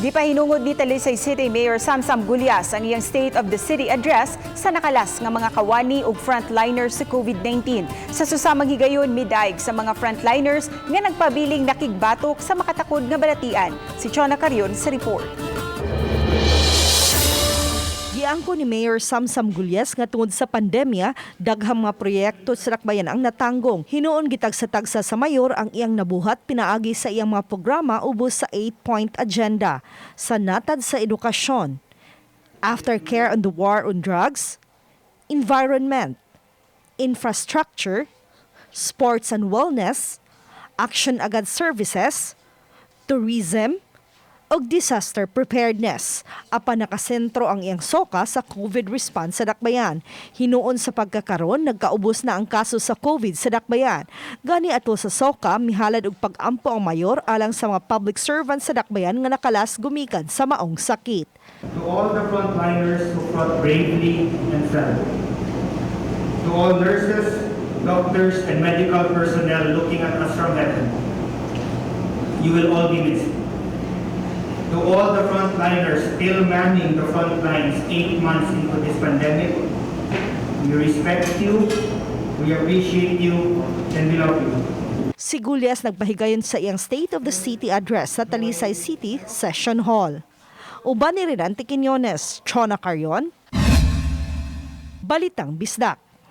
Gipahinungod ni Talisay City Mayor Samsam Gullas ang iyang State of the City Address sa nakalas nga mga kawani ug frontliners sa COVID-19. Sa susamang higayon, midaig sa mga frontliners nga nagpabiling nakigbatok sa makatakod nga balatian. Si Chona Carion sa report. Giangko ni Mayor Samsam Gullas nga tungod sa pandemya, daghang mga proyekto sa Dakbayan ang natanggong. Hinuon gitagsa-tagsa sa mayor ang iyang nabuhat pinaagi sa iyang mga programa ubos sa 8-point agenda sa natad sa edukasyon, aftercare on the war on drugs, environment, infrastructure, sports and wellness, action agad services, tourism, ug disaster preparedness. Apan nakasentro ang iyang soka sa COVID response sa Dakbayan. Hinuon sa pagkakaron, nagkaubos na ang kaso sa COVID sa Dakbayan. Gani ato sa soka, mihalad og pag-ampo ang mayor alang sa mga public servants sa Dakbayan nga nakalas gumikan sa maong sakit. To all the frontliners who fought bravely and fell. To all nurses, doctors, and medical personnel looking at us from heaven, you will all be missed. To all the frontliners still manning the front lines 8 months into this pandemic, we respect you, we appreciate you, and we love you. Si Gullas nagpahigayon sa iyang State of the City Address sa Talisay City Session Hall. Uban ni Renante Quiñones, Chona Carion, Balitang Bisdak.